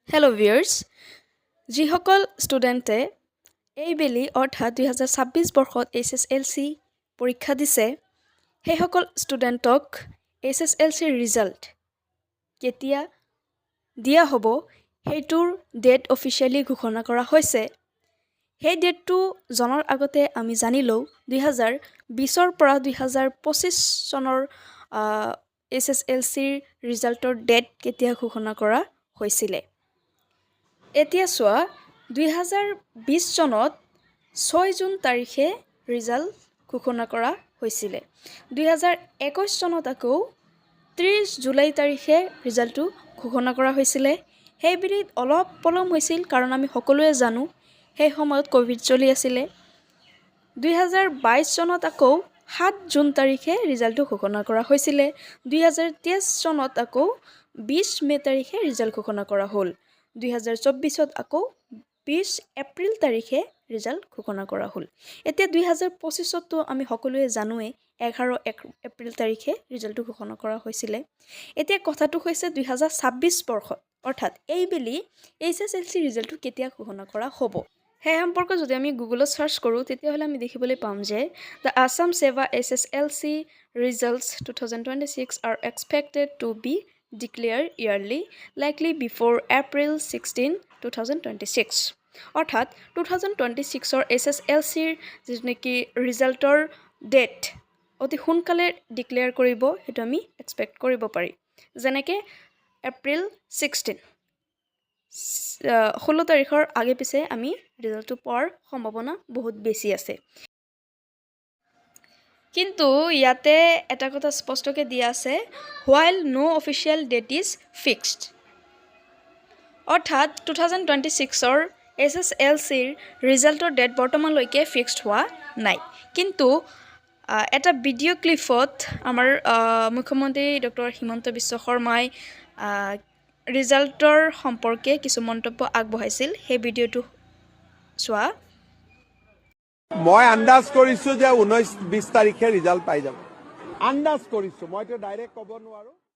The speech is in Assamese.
হেল্ল' ভিউৱাৰ্ছ, যিসকল ষ্টুডেণ্টে এইবেলি অৰ্থাৎ 2026 বৰ্ষত এইচএছএলচি পৰীক্ষা দিছে, সেইসকল ষ্টুডেণ্টক এইচএছএলচিৰ ৰিজাল্ট কেতিয়া দিয়া হ'ব, সেইটোৰ ডেট অফিচিয়েলি ঘোষণা কৰা হৈছে। সেই ডেটটো জনাৰ আগতে আমি জানি লওঁ 2020ৰ পৰা 2025 চনৰ এইচএছএলচিৰ ৰিজাল্টৰ ডেট কেতিয়া ঘোষণা কৰা হৈছিলে। এতিয়া চোৱা, 2020 চনত 6 জুন তাৰিখে ৰিজাল্ট ঘোষণা কৰা হৈছিলে। 2021 চনত আকৌ 30 জুলাই তাৰিখে ৰিজাল্টটো ঘোষণা কৰা হৈছিলে। সেইবেলিত অলপ পলম হৈছিল, কাৰণ আমি সকলোৱে জানো সেই সময়ত ক'ভিড চলি আছিলে। 2022 চনত আকৌ 7 জুন তাৰিখে ৰিজাল্টটো ঘোষণা কৰা হৈছিলে। 2023 চনত আকৌ 20 মে' তাৰিখে ৰিজাল্ট ঘোষণা কৰা হ'ল। 2024ত আকৌ 20 এপ্ৰিল তাৰিখে ৰিজাল্ট ঘোষণা কৰা হ'ল। এতিয়া 2025ততো আমি সকলোৱে জানোৱেই, 11 এপ্ৰিল তাৰিখে ৰিজাল্টটো ঘোষণা কৰা হৈছিলে। এতিয়া কথাটো হৈছে, 2026 বৰ্ষত অৰ্থাৎ এইবেলি এইচএছএলচি ৰিজাল্টটো কেতিয়া ঘোষণা কৰা হ'ব, সেই সম্পৰ্কে যদি আমি গুগলত চাৰ্চ কৰোঁ, তেতিয়াহ'লে আমি দেখিবলৈ পাম যে "The Assam SEBA HSLC results 2026 are expected to be declare early, likely before April 16, 2026." অৰ্থাৎ 2026ৰ এইচএছএলচিৰ যিটো নেকি ৰিজাল্টৰ ডেট অতি সোনকালে ডিক্লেয়াৰ কৰিব, সেইটো আমি এক্সপেক্ট কৰিব পাৰি। যেনেকৈ এপ্ৰিল 16, 16 তাৰিখৰ আগে পিছে আমি ৰিজাল্টটো পোৱাৰ সম্ভাৱনা বহুত বেছি আছে। কিন্তু ইয়াতে এটা কথা স্পষ্টকৈ দিয়া আছে, "while no official date is fixed", অৰ্থাৎ 2026ৰ এইচএছএলচিৰ ৰিজাল্টৰ ডেট বৰ্তমানলৈকে ফিক্সড হোৱা নাই। কিন্তু এটা ভিডিঅ' ক্লিপত আমাৰ মুখ্যমন্ত্ৰী ডক্টৰ হিমন্ত বিশ্ব শৰ্মাই ৰিজাল্টৰ সম্পৰ্কে কিছু মন্তব্য আগবঢ়াইছিল। সেই ভিডিঅ'টো চোৱা। মই আন্দাজ কৰিছো যে 19-20 তাৰিখে ৰিজাল্ট পাই যাব। আন্দাজ কৰিছো, মইতো ডাইৰেক্ট ক'ব নোৱাৰো।